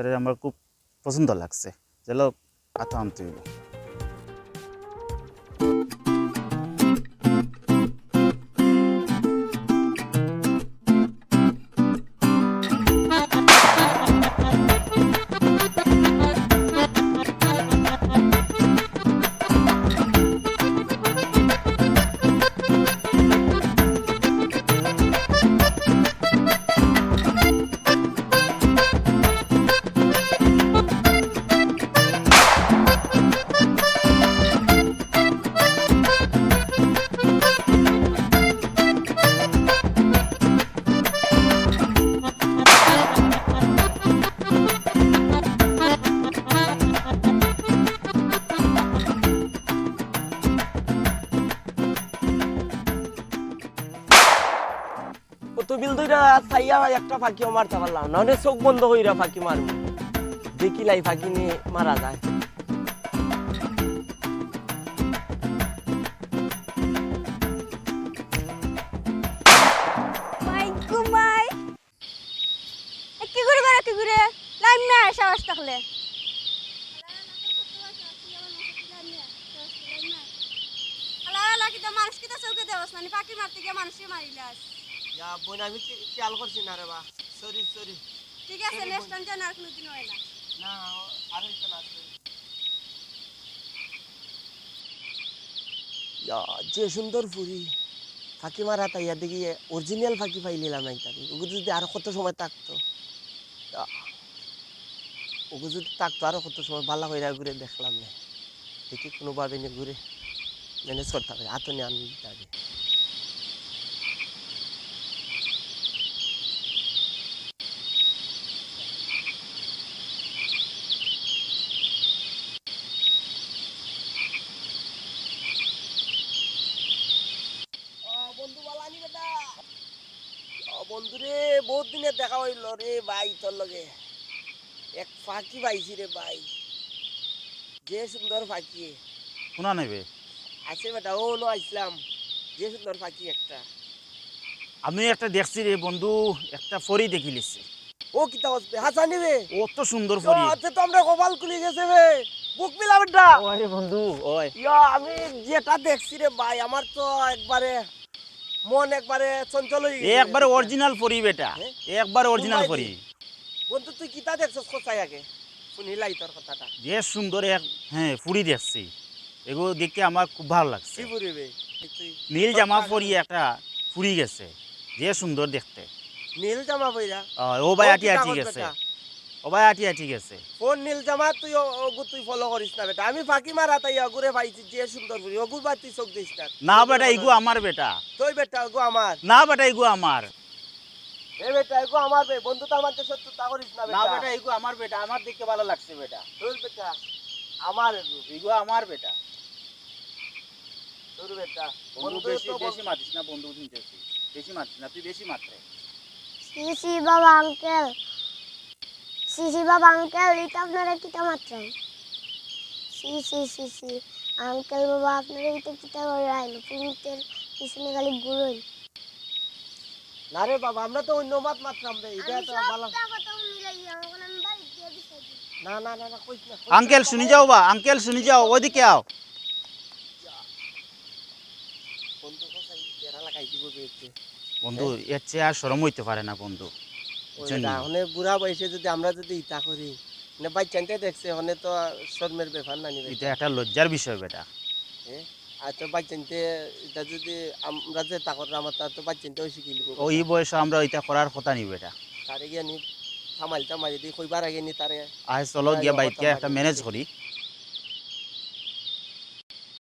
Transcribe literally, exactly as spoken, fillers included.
আমার খুব পছন্দ লাগছে। চলো, আতো আনতে হইব। অত বিল দুইটা চাইয়া একটা ফাঁকিও মারতে পারলাম না, মানে চোখ বন্ধ কইরা ফাঁকি মারমু, দেখিলাই ফাঁকি নিয়ে মারা যায়। মাই গো মাই। এ, কি করে বেড়া, কি করে? লাইন না, সাহস থাকলে। আলা, আলা, কিতা মানুষ কিতা চোখে দেওয়াস, মানে ফাঁকি মারতে গিয়া মানুষে মারিলাস। ইয়া, বোন, আমি খি-, খেয়াল করছি না রে বা। Sorry, sorry। ঠিক আছে, sorry, next বোন। Time যেন আর কোনোদিন হয় না। না, ও-, আর হইতো না, sorry। ইয়া, যে সুন্দর ফুরি। ফাঁকি মারা তাইয়া দেখি original ফাঁকি পাইলিলাম না ইতাকে। ওগু যদি আরো কত সময় থাকতো। ইয়া, ওগু যদি থাকতো আরো কত সময়, বালা কইরা ঘুরে দেখলাম না। দেখি কোনোভাবে নি ঘুরে manage করতে হবে। আতো নিয়ে আমি দিতে হবে। ও বন্ধু, বালানি বেটা। ও বন্ধু রে, বহুত দিনে দেখা হইল রে ভাই তোর লগে। এক ফাঁকি পাইছি রে ভাই, যে সুন্দর ফাঁকি। কোনা নেবে? আছে বেটা, ও লো আইসলাম, যে সুন্দর ফাঁকি একটা। আমি একটা দেখছি রে বন্ধু, একটা ফরি দেখিলিছি। ও কিতা হচ্ছে? হাসানি রে? অত সুন্দর ফরি। আচ্ছা, তো আমরা কপাল খুলি গেছে রে। বুক মিলা বেটা। ওই বন্ধু, ওই। ইয়া, আমি যেটা দেখছি রে ভাই, আমার তো একবারে মন একবারে চঞ্চল হয়ে গেছে। একবারে original ফরি বেটা। হ্যাঁ? একবারে original ফরি। বন্ধু, তুই কিতা দেখছস কোথায় আগে? শুনিলাই তোর কথাটা। যে সুন্দর এক, হ্যাঁ, ফুরি দেখছি। এগু দেখে আমার খুব ভালো লাগছে। কি ফুরি বে? তুই নীল জামা পরি একটা ফুরি গেছে। যে সুন্দর দেখতে। নীল জামা পইরা? আহ, ও ভাই ও আটি কিতা আটি গেছে। ও ভাই আটি আটি গেছে। কোন নীল জামা তুই ও-, ওগু তুই follow করিস না বেটা। আমি ফাঁকি মারা তাই ওগুরে পাইছি যে সুন্দর ফুরি। ওগুর বাদ তুই চোখ দিস না। না বেটা, ইগু আমার বেটা। তুই বেটা, ওগু আমার। না বেটা, ইগু আমার। এ বেটা, এগু আমার বে-, বন্ধুতার মাঝে শত্রুতা করিস না না বেটা। বেটা, ইগু আমার বেটা, আমার দেখতে ভালো লাগছে বেটা। তোর বেটা, আমার এগু। ইগু আমার বেটা। তোর বেটা। বন্ধু, বন্ধু বেশি, তো বল- বেশি মাতিস না বন্ধু, শুনতেছি। বেশি মাতিস না, তুই বেশি মাতরে। ছি, ছি, বাবা, uncle। ছি, ছি, বাবা, uncle, ইতা আপনারা কিতা মাতরা? ছি, ছি, ছি, ছি। Uncle, বাবা, আপনারা ইতা কিতা করি আইন? পুলিশের পিছনে খালি ঘুরইন। না রে বাবা, আমরা তো অন্য মাত মাতরাম রে, ইটা আমি তো সব ভালা। কথা মিলাইয়া, এখন আমি বাড়ি গিয়া বিচার দিব। না, না, না, না, কইস না, কইস না। Uncle, শুনি যাও বা, uncle, শুনি যাও, ওদিকে আও। বন্ধু, কোথায় বেড়া লাগাই দিব বে এতে? বন্ধু, হ্যাঁ? এর চেয়ে আর শরম হইতে পারে না বন্ধু। ওই বুঝছেন নি? অনে বুড়া বয়সে যদি আমরা যদি ইতা করি, মানে বাইচ্চাইন্তে দেখছে, অনে তো শরমের ব্যাপার না নি বেটা। ইটা একটা লজ্জার বিষয় বেটা। হ্যাঁ? আর তো বাইচ্চাইন্তে, ইটা যদি আমরা যে তা করলাম, তা তো বাইচ্চাইন্তে ওই শিখিলিব। ওই বয়সে আমরা ইটা করার কথা নি বেটা। তারে গিয়া নি থামাইল টামাইল যদি কইবার আগে নি তারে আয় চলো গিয়া বাইকে একটা manage করি।